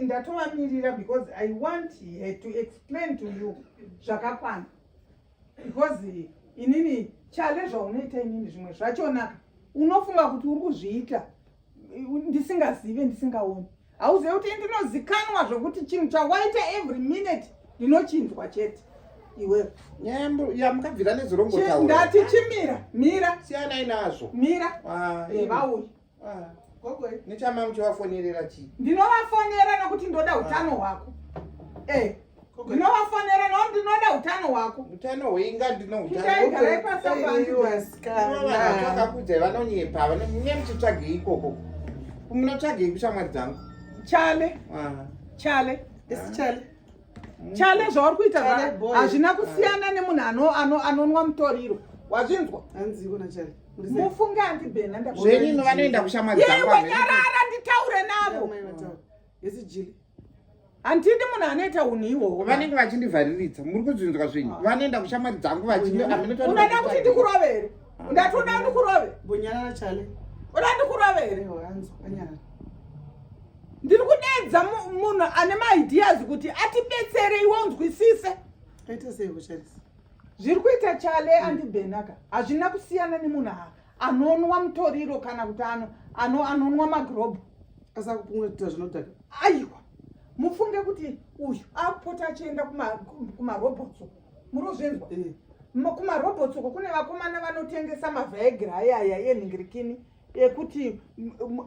Ndatovamirira because I want her to explain to you zvakakwana, because inini, Chale, zvaunoita inini zvimwe zvachonaka unofunga kuti uri kuzviita ndisingazive, ndisingaoni. Hauzive kuti ndinozikanwa zvokuti chinhu chawaita every minute ndinochinzwa chete iwewe. Nyaya yamukabvira nezorongotaura. Ndati chimira, mira. Siyanai nazvo. Mira. Ah, Vauya. Ah. Gogo. Nechama muchivafonerera chii? Ndinovafonera nokuti ndoda utano hwako. Ndinovafonera nokuti ndinoda utano hwako. Utano hweinga ndino. Chitai, garai pasi. Utano vakakudzai vanonyepa, vanonye. Muchitsvagei ikoko? Munotsvagei kushamwari dzangu? Chale. Ah. Chale. Isi Chale. Chale, zvauri kuita Chale boy. hazvina kusiyana nemunhu anonwa mutoriro, wazvinzwa? Hanziko naChale. Muri sei? Mufunge andibhena. Zvenyino vanoenda kushamwari dzangu. Yewe, nyarara nditaure navo. Mai vataura. Isi Jili. Handidi munhu anoita unhu ihwohwo. Vanenge vachindivhariridza, muri kuzvinzwa zvenyu? Vanoenda kushamwari dzangu. Unoda kuti ndikurove here? Ndati uda ndikurove? Bonyarara, Chale. Uda ndikurove here? Ewa, hanzo anyarara. Ndiri kudedza munhu ane maideas kuti atibetsere, iwe unzwisise. Aita sei kucharisi? Zviri kuita Chale andibhenaka hazvina kusiyana nemunhu anonwa mutoriro kana kuti anonwa magirobho. Asakupunga kuita zvinodhaka. Aiwa, mufunge kuti uyu akupota achienda kumarobots uko, muri kuzvinzwa? Eh. Kumarobots uko kune vakomana vanotengesa maViagra ayaya enhingirikini ekuti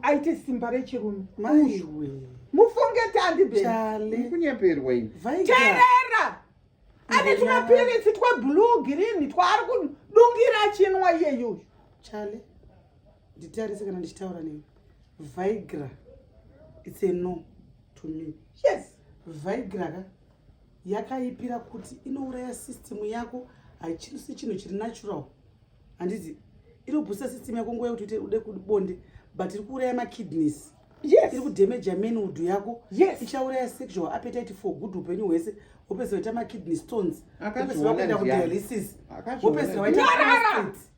aite simba rechirume. Maiwe. Mufunge tandibhena. Chale. Kunyeperwa ini. Viagra. Teerera, ane tumapiritsi tweblue green twaari kudungira achinwa iyeyuyu. Chale. Nditarise kana ndichitaura newe. Viagra. It's a no to me. Viagra ka yakaipira kuti inouraya system yako, haichisi chinhu chiri natural. Handiti inoboosta system yako nguva yekuti uite ude kubonde, but iri kuuraya makidneys. Iri kudamaja manhood yako. Ichauraya sexual appetite for good upenyu hwese, wopedzisira waita makidney stones, wopedzisira wakuenda Akazviona. kudialysis, Akazviona. wopedzisira waita Nyarara! prostate.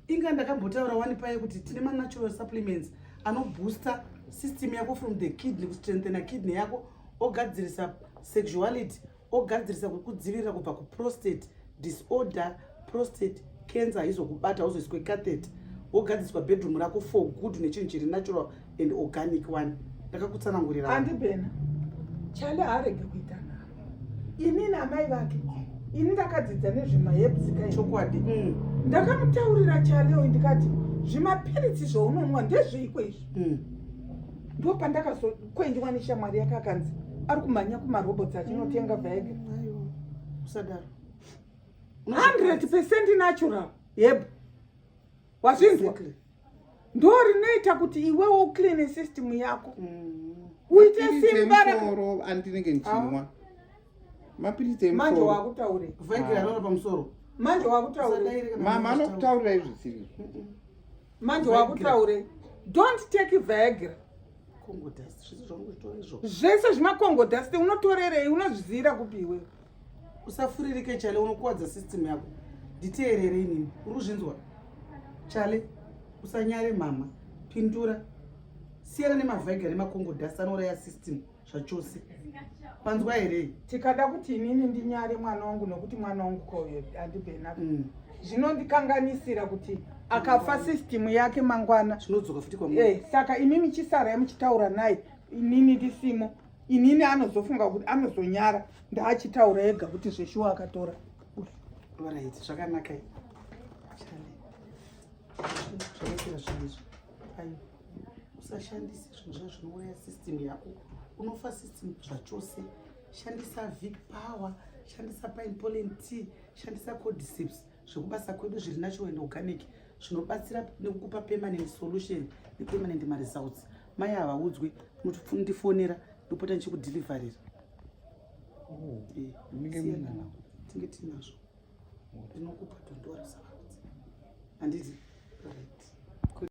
Inga ndakambotaura wani paye kuti tine manatural supplements anoboosta system yako from the kidney, kustrengthena kidney yako, ogadzirisa sexuality, ogadzirisa kukudzivirira kubva kuprostate disorder, prostate cancer haizokubata, hauzoiswe catheter, wogadziriswa bedroom rako for good nechinhu chiri natural and organic one. Ndakakutsanangurira wani. Andibhena, Chale haarege kuita nharo. Inini amai vake, ini ndakadzidza nezvemaherbs kai. Chokwadi. Ndakamutaurira Chale uyu ndikati zvimapiritsi zvaunonwa ndezveiko izvi? Ndo pandakazokwendiwa neshamwari yake, akanzi ari kumhanya kumarobots achinotenga Viagra. Aiwa, usadaro. 100% natural herb, wazvinzwa? Exactly. Ndo rinoita kuti iwewo ucleane system yako, uite simba Emusoro andinenge ndichinwa mapiritsi Manje emusoro. wakutaure. Viagra rara pamusoro. Manje wakutaure. Usadaire kana Mama ndichitaura. anokutaurirai zvisiri. Manje wakutaure, don't take Viagra. Congo dust, zvese zvaunenge uchitora izvo. Zvese zvimacongo dust unotorerei? Unozviziyira kupi iwewe? Usafuririke, Chale, unokuwadza system yako. Nditeerere inini, uri kuzvinzwa, Chale? Usanyare mama, pindura. Siyana nemaViagra nemacongo dust, anouraya system zvachose, panzwa here? Tikada kuti inini ndinyare mwana wangu nokuti mwana wangu koyo andibhena, zvinondikanganisira kuti akafa system yake mangwana Zvinodzoka futi kwamuri. Saka imimi chisarai muchitaura naye, inini ndisimo. Inini anozofunga kuti anozonyara ndaachitaura ega kuti zveshuwa akatora. Alright, zvakanaka. Chale, zvakaitira zvinhu izvi, aiwa, usashandise zvinhu zva zvinouraya system yako, unofa system zvachose. Shandisa Vic Power, shandisa pine pollen tea, shandisa cordyceps, zvekubasa kwedu zviri natural and organic, zvinobatsira nekukupa permanent solution nepermanent maresults. Mai havaudzwe, ndifonera, ndopota ndichikudhilivharira. Munenge Siyana munavo. navo, tinge tinazvo, ndinokupa, dondora savaudzi, handiti? Right.